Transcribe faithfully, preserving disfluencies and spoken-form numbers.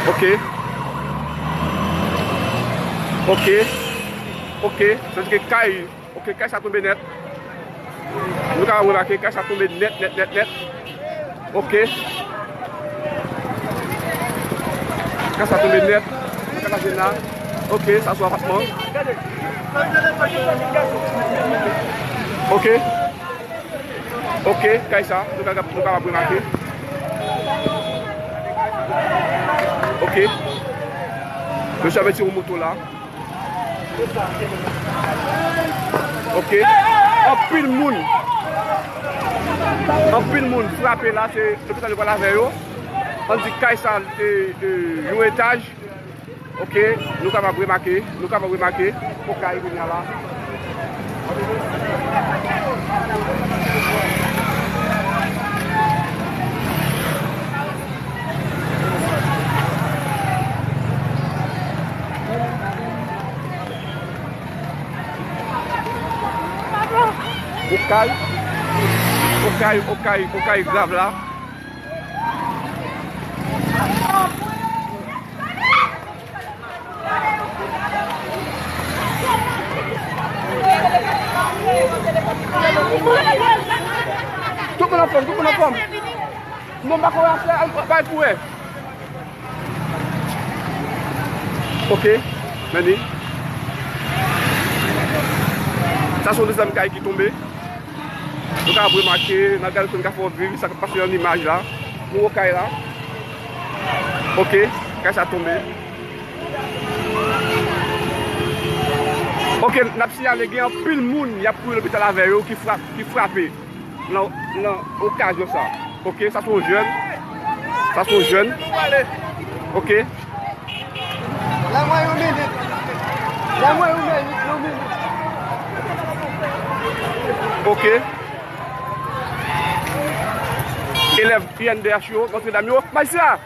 Ok. Ok. Ok. Sa vle di ke kay, ok, kay sa tonbe nèt. Nou ka remake, kay sa tonbe nèt, nèt, nèt, nèt. Ok. Kay sa tonbe nèt. Kay sa tonbe la. Ok, sa sou apatman. Ok. Ok, kay sa, nou ka, nou kapab remake. Ok. Mesye ap retire yon moto la. Ok. Anpil moun. Anpil moun frape la, se lopital yo pral avè yo. Ann di kay sa, e, e, yon etaj. Ok, nou kapab remake, nou kapab remake, okay, kounye a la. Okay, okay, okay, okay grav la. Tout moun anfòm, tout moun anfòm. Non, m pa kwè afè, al bay pou wè. Ok, men ni. Sa se yon dezyèm kay ki tonbe. Nou ka remake, n ap gade pou n ka fè w viv sa k ap pase nan imaj la. Pou wè kay la. Ok, kay sa tonbe. Ok, n ap siyale gen anpil moun y ap kouri lopital avè yo ki frap-, ki frape nan, nan okazyon sa. Ok, sa se yon jèn. Sa se yon jèn. Ok. Ban mwen yon minit. Ban mwen yon minit, yon minit. Ok. Elèv I N D H yo, Notre Dame yo. Majistra!